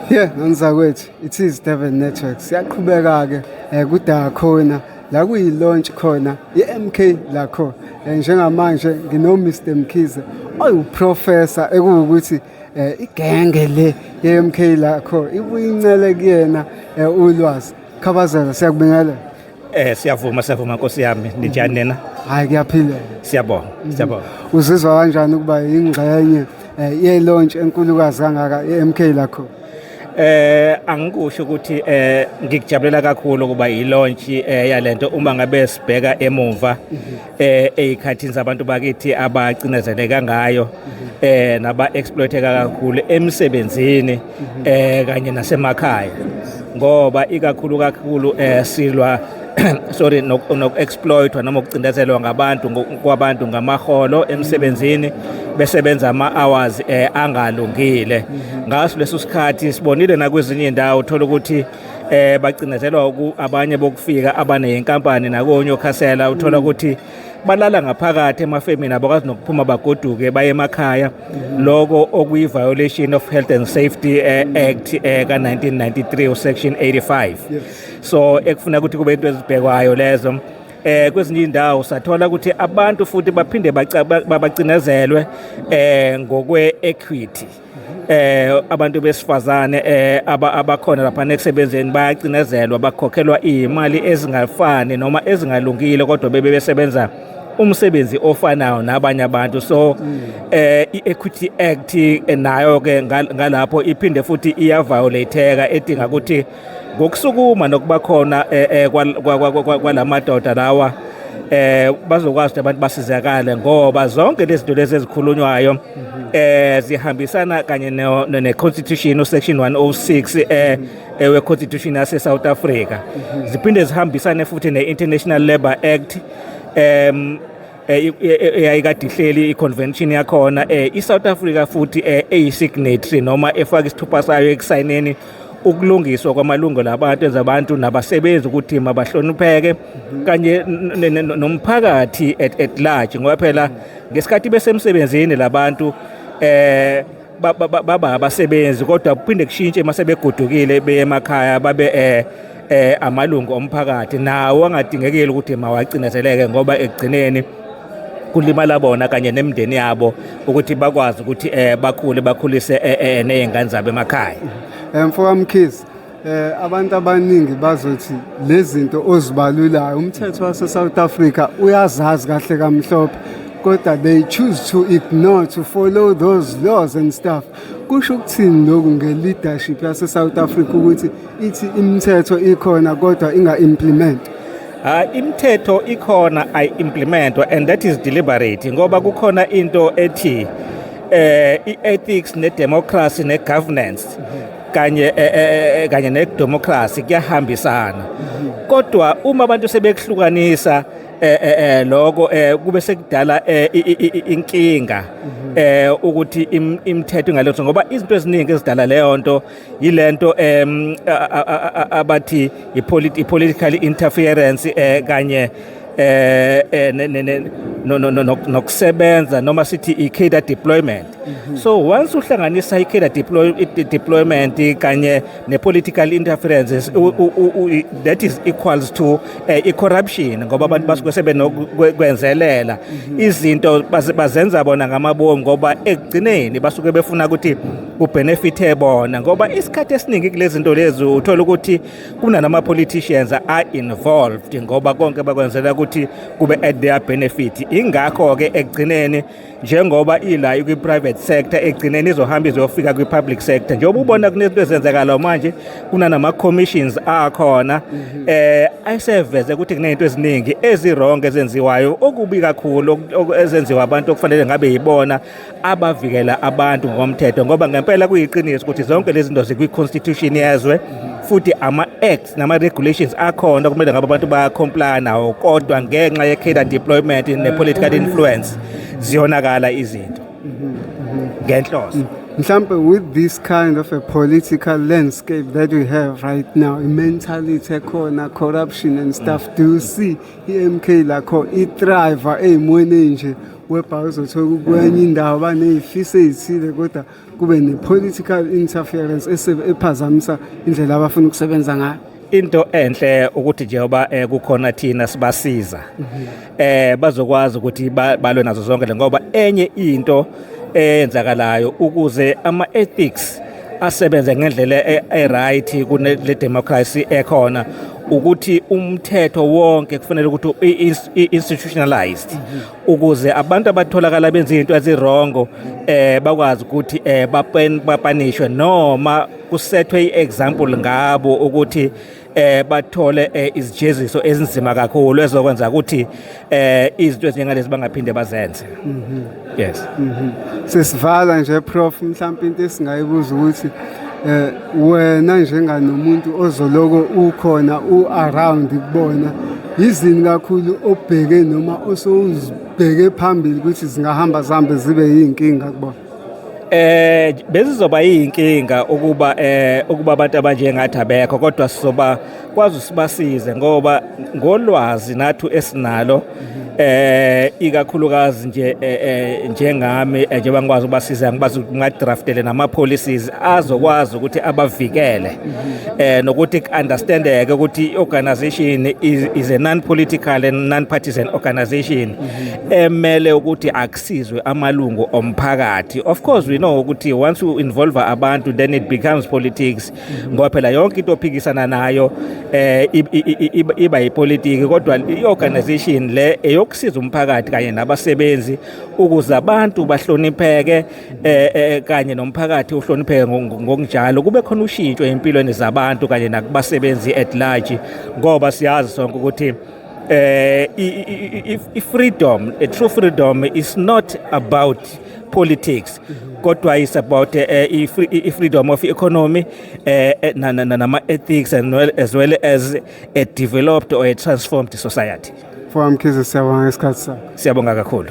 Yeah, nonzakwethu, it is Devon Network. Siyaqhubeka ke kudakhona la kuyi launch khona iMK lakho. Njengamanje ngino Mr Mkhize oyu-professor ekuwukuthi igenge le yeMK lakho ibuyincele kuyena ulwazi. Khabazela, siyakubingelela. Siyavuma, siyavuma nkosi yami. Ninjani nina? Hayi, kuyaphila. Siyabonga, siyabonga. Uzizwa kanjani ukuba ingxenye ye launch enkulukazi kangaka yeMK lakho? Angikusho ukuthi ngikujabulela kakhulu ukuba i-launch yalento. Uma ngabe sibheka emuva ezikhathini zabantu bakithi abacinezeleka ngayo naba exploiteka kakhulu emsebenzini kanye nasemakhaya, ngoba ikakhulu kakhulu silwa, sorry, noku-exploitwa noma ukucindezelwa ngabantu kwabantu ngamaholo emsebenzini, besebenza ama-hours angalungile. Ngaso leso sikhathi sibonile nakwezinye indawo, uthola ukuthi bacinezelwa abanye bokufika abaneyinkampani nakonyokhasela, uthola ukuthi balala ngaphakathi emafemini, abakwazi nokuphuma bagoduke baye emakhaya, loko okuyi-violation of Health and Safety Act ka-1993 section 85. So ekufuna ukuthi kube into ezibhekwayo lezo. Kwezinye indawo sathola ukuthi abantu futhi baphinde bacinezelwe ngokwe equity. Abantu besifazane abakhona lapha ekusebenzeni bayacinezelwa, bakhokhelwa imali ezingafani noma ezingalungile, kodwa bebe besebenza umsebenzi ofanayo nabanye abantu. So i-Equity Act nayo ke ngalapho iphinde futhi iyaviolateka, edinga ukuthi ngokusukuma nokuba khona kwalamadoda lawa bazokwazi ukuthi abantu basizakale, ngoba zonke lezi zinto lezi ezikhulunywayo zihambisana kanye ne-constitution, usection 106 we-constitution yase South Africa, ziphinde zihambisane futhi ne-International Labour Act eyayikade ihleli, i-convention yakhona. I-South Africa futhi eyi-signatory noma efaka isithupha sayo ekusayineni ukulungiswa kwamalungelo abantu ezabantu nabasebenzi ukuthi mabahlonipheke kanye nomphakathi at large, ngoba phela ngesikhathi besemsebenzini labantu baba abasebenzi, kodwa kuphinde kushintshe mase begodukile beye emakhaya, babe amalungu omphakathi nawo angadingekile ukuthi mawacinezeleke, ngoba ekugcineni kulimala bona kanye nemindeni yabo ukuthi bakwazi ukuthi bakhule, bakhulise nezingane zabo emakhaya. Mfoka Mkhize, abantu abaningi bazothi lezi zinto ozibalulayo umthetho wase South Africa uyazazi kahle kamhlophe, kodwa they choose to ignore to follow those laws and stuff. Kusho ukuthini lokhu nge-leadership yase South Africa ukuthi ithi imithetho ikhona kodwa inga-implement? Imithetho ikhona, ayi-implementwa, and that is deliberate, ngoba kukhona into ethi i-ethics ne-democracy ne-governance kanye ne-democracy kuyahambisana, kodwa uma abantu sebekuhlukanisa lokho kube sekudala inkinga ukuthi imithetho ingalethwa, ngoba izinto eziningi ezidala leyo nto yilento abathi i-political interference kanye nokusebenza noma sithi i-cadre deployment. So once uhlanganisa i-cadre deployment kanye ne-political interferences, that is equals to i-corruption, ngoba abantu basuke sebenokwenzelela izinto bazenza bona ngamabomu, ngoba ekugcineni basuke befuna ukuthi kubenefithe bona, ngoba isikhathi esiningi kulezi zinto lezi uthola ukuthi kunanama politicians are involved, ngoba konke bakwenzela ukuthi kube at their benefit. Ingakho ke ekugcineni, njengoba ila kwi-private sector, ekugcineni izohamba izofika kwi-public sector, njengoba ubona kunezinto ezenzakalayo manje, kunanama-commissions akhona ayiseveze ukuthi kunezinto eziningi ezi-wrong ezenziwayo, okubi kakhulu ezenziwa abantu okufanele ngabe yibona abavikela abantu ngokomthetho, ngoba ngempela kuyiqiniso ukuthi zonke lezi zinto zikwi-constitution yezwe, futhi ama-acts nama-regulations akhona kumele ngabe abantu bayacomply nawo, kodwa ngenxa ye-cadre deployment ne-political influence ziyonakala izinto ngenhloso. Mhlambe with this kind of a political landscape that we have right now, i-mentality ekhona, corruption and stuff, do you see i-MK lakho i-thrive ey'mweni nje Whereby uzothola kwenye indawo baney'fiso ey'thile, kodwa kube ne-political interference ephazamisa indlela abafuna ukusebenza ngayo. Into enhle ukuthi njengoba kukhona thina sibasiza, bazokwazi ukuthi balwe nazo zonke le, ngoba enye into eyenzakalayo, ukuze ama ethics asebenze ngendlela e-right kune le democracy ekhona, ukuthi umthetho wonke kufanele ukuthi i-institutionalized ukuze abantu abatholakala benza izinto ezi-wrong bakwazi ukuthi bapunishwe noma kusethwe i-example ngabo ukuthi bathole izijeziso ezinzima kakhulu ezokwenza ukuthi izinto ezinjengalezi bangaphinde bazenze, yes. Sesivala nje, Prof, mhlawumbe into esingayibuza ukuthi wena njenganomuntu ozoloko ukhona u-around kubona, yizini kakhulu obheke noma osowuzibheke phambili ukuthi zingahamba zihambe zibe yinkinga kubona? Bezizoba yinkinga ukuba abantu abanjengathi abekho, kodwa sizoba kwazi sibasize ngoba ngolwazi nathu esinalo, ikakhulukazi nje njengami, njengoba ngikwazi ukubasiza, ngikwazi ngadraftele nama policies azokwazi ukuthi abavikele, nokuthi understandeke ukuthi i-organization is a non-political and non-partisan organization emele ukuthi akusizwe amalungu omphakathi. Of course we know ukuthi once you involve abantu, then it becomes politics, ngoba phela yonke into ophikisana nayo iba yipolitiki, kodwa i-organization le eyokusiza umphakathi kanye nabasebenzi ukuze abantu bahlonipheke, kanye nomphakathi uhlonipheke ngokunjalo, kube khona ushintsho empilweni zabantu kanye nakubasebenzi at large, ngoba siyazi sonke ukuthi i-freedom, a true freedom is not about politics, kodwa is about i-freedom of economy nama ethics and well, as well as a developed or a transformed society. Mfoka Mkhize, siyabonga ngesikhathi sakho. Siyabonga kakhulu.